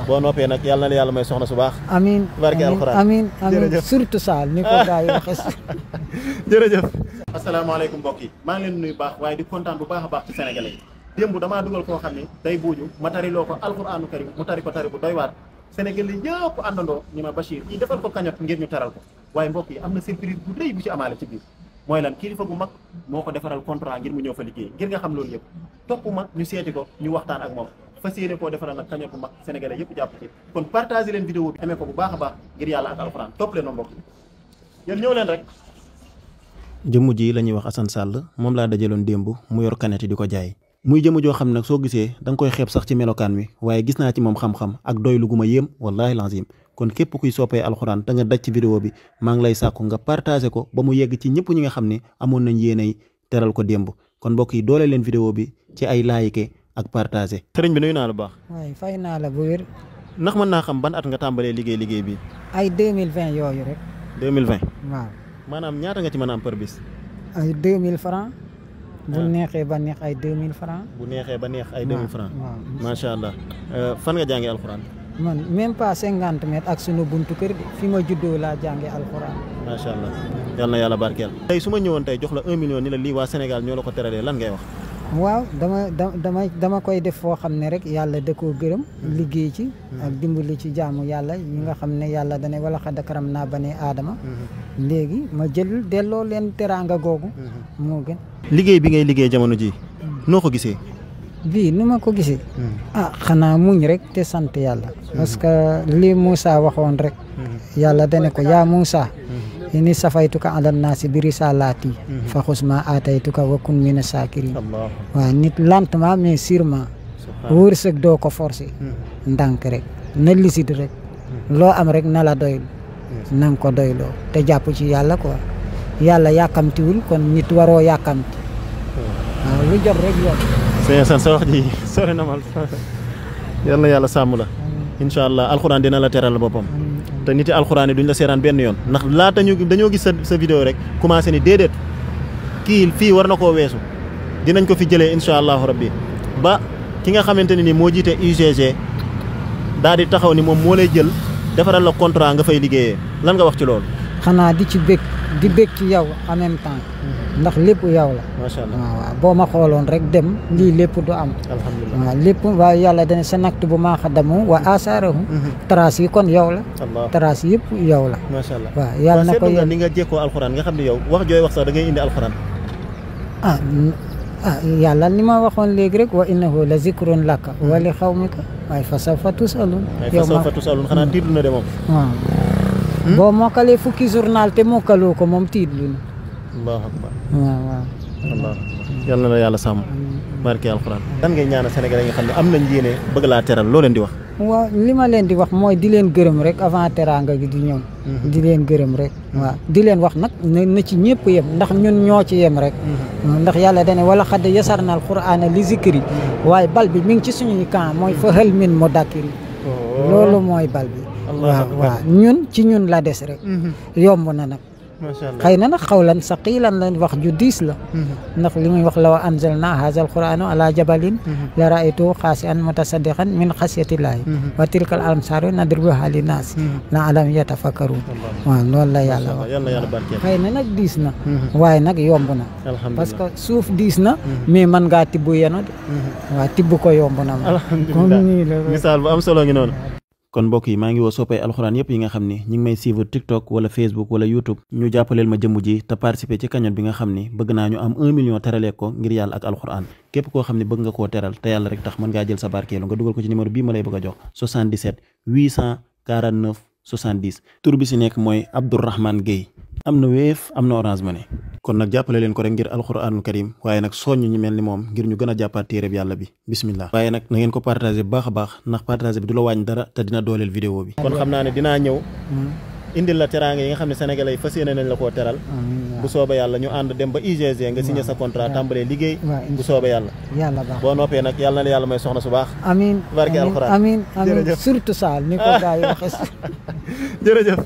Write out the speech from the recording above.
boo noppee nag yàlla na la yàlla may soxna su baax. amiin barke alxuraan amiin amiin surtout Saal ni ko gars yi waxee. jërëjëf. asalaamaaleykum mbokk yi maa ngi leen nuyu baax waaye di kontaan bu baax a baax ci sénégalais yi démb damaa dugal koo xam ne day buuju ma tari loo ko alxuraanu karim mu tari ko tari bu doy waar sénégalais yëpp àndandoo ñu ma Bachir yi defal ko cagnotte ngir ñu taral ko waaye mbokk yi am na surprise bu rëy bu ci amaale ci biir mooy lan kilifa gu mag moo ko defaral contrat ngir mu ñëw fa liggéey ngir nga xam loolu yëpp topp ma ñu seeti ko ñu waxtaan ak moom fas yéene koo defaral nag cagnotte bu mag sénégalais yëpp jàpp ci kon partagé leen vidéo bi amee ko bu baax a baax ngir yàlla ak alxuraan topp leen ma mbokk yi yéen ñëw leen rek. jëmm ji la ñuy wax Assane Sall moom laa dajaloon démb mu yor kanet di ko jaay muy jëmm joo xam nag soo gisee da nga koy xeeb sax ci melokaan wi waaye gis naa ci moom xam-xam ak doylu gu ma yéem wallaahi lazim kon képp kuy soppee alxuraan da nga daj ci vidéo bi maa ngi lay sàkku nga partagé ko ba mu yegg ci ñëpp ñi nga xam ne amoon nañ yéenay teral ko démb kon mbokk yi doole leen vidéo bi ci ay like ak partagé. sëriñ bi nuyu naa la baax. waaye fay naa la bu wér. ndax mën naa xam ban at nga tàmbalee liggéey bi. ay 2020 yooyu rek. 2020. waaw. maanaam ñaata nga ci mën a am par bis. ay 2000 francs. bu neexee ba neex ay 2000 francs. bu neexee ba neex ay 2000 francs. waaw macha allah fan nga jàngee alxuraan. man même pas 50 mètres ak sunu buntu kër gi fi ma juddoo laa jàngee alxuraan. macha allah yal na yàlla barkeel. tey su ma ñëwoon tey jox la 1 million ni la lii waa Sénégal ñoo la ko teralee lan ngay wax. waaw dama koy def foo xam ne rek yàlla da koo gërëm liggéey ci ak dimbali ci jaamu yàlla ñi nga xam ne yàlla dane wala xad karam naa bani aadama léegi ma jël delloo leen teraanga googu moo gën. liggéey bi ngay liggéey jamono ji noo ko gisee. bii nu ma ko gisee xanaa muñ rek te sant yàlla parce que li Moussa waxoon rek yàlla dane ko yaa Moussa ini safaytuka ala naasi bi risalaati fa xus ma aataytuka wa kun mina sakirin waaw nit lentement mais sûrement wërsëg doo ko forcé ndànk rek na lisit rek loo am rek na la doylu na nga ko doyloo te jàpp ci yàlla quoi yàlla yàkkamtiwul kon nit waroo yàkkamti waaw lu jot rek yoon. sëñ Assane sa wax ji sori na mal yal na yàlla sàmm la incha allah alxuraan dina la teral boppam te niti alxuraan yi duñ la seeraan benn yoon ndax laata dañoo gis sa vidéo rek commencé ni déedéet kii fii war na koo weesu dinañ ko fi jëlee incha allahu rabbi ba ki nga xamante ne ni moo jiite UGG daal di taxaw ni moom moo lay jël defaral la contrat nga fay liggéeyee lan nga wax ci loolu. xanaa di ci bég ci yow en même temps ndax lépp yow la. macha allah waaw boo ma xooloon rek dem lii lépp du am. alhamdulilah waaw lépp waaye yàlla dana sa naktu bu maa xadamu wa asaarahu trace yi kon yow la. trace yëpp yow la. macha allah waaw yàlla na ko seetlu nga ni nga jékkoo alxuraan nga xam ne yow wax jooy wax sax da ngay indi alxuraan. yàlla ni ma waxoon léegi rek wa innahu la zikrun laka wa li xawmika waaye fa sawfa tusalun. yow fa sawfa tusalun xanaa tiitlu na de moom. waaw. boo mokkalee fukki journal te mokkaloo ko moom tiitlu na. allahu akbar. waaw. allah yal na la yàlla sàmm. barke alxuraan. lan ngay ñaanal Sénégalais yi nga xam ne am nañ yéene bëgg laa teral loo leen di wax. waaw li ma leen di wax mooy di leen gërëm rek avant teraanga gi di ñëw. di leen gërëm rek. waaw di leen wax nag na ci ñëpp yem ndax ñun ñoo ci yem rek. ndax yàlla dane wala xad yasarna al qur'ana li zikri waaye bal bi mi ngi ci suñuy camp mooy fa hal min mudakkiri loolu mooy bal bi. waaw ñun ci ñun la des rek. yomb na nag. macha allah xëy na nag xawlan saqiilan la wax ju diis la. ndax li muy wax law anzalna haazal qur'aana ala jabalin la ra'aytahu xaashi'an mutasaddiqan min xashyatillaahi wa tilkal amsaalu nadribuhaa linnaasi la'allahum yatafakkaruun. waaw loolu la yàlla wax. xëy na nag diis na. waaye nag yomb na. parce que suuf diis na. mais mën ngaa tibb yeno de. waaw tibb ko yomb na ma. alhamdulilah misaal bu am solo ngi noonu. kon mbokk yi maa ngi woo soppay alxuraan yëpp yi nga xam ni ñi ngi may suivre TikTok wala Facebook wala YouTube ñu jàppaleel ma jëmm ji te participer ci cagnotte bi nga xam ni bëgg naa ñu am 1 million teralee ko ngir yàlla ak alxuraan képp koo xam ne bëgg nga koo teral te yàlla rek tax mën ngaa jël sa barkeelu nga dugal ko ci numéro bii ma lay bëgg a jox 77 849 70 tur bi si nekk mooy Abdourahmane Gueye am na Wave am na Orange Money kon nag jàppale leen ko rek ngir alxuraanul karim waaye nag soññ ñu mel ni moom ngir ñu gën a jàppaat téereb yàlla bi bismillah waaye nag na ngeen ko partagé bu baax a baax ndax partagé bi du la wàññi dara te dina dooleel vidéo bi kon xam naa ne dinaa ñëw indil la teraanga yi nga xam ne sénégalais yi fas yéene nañ la koo teral bu soobee yàlla ñu ànd dem ba UGG nga signé sa contrat tàmbalee liggéey bu soobee yàlla boo noppee nag yàlla na la yàlla may soxna su baax amiin barke alxuraan amiin surtout Saal ni ko gars yi waxee jërëjëf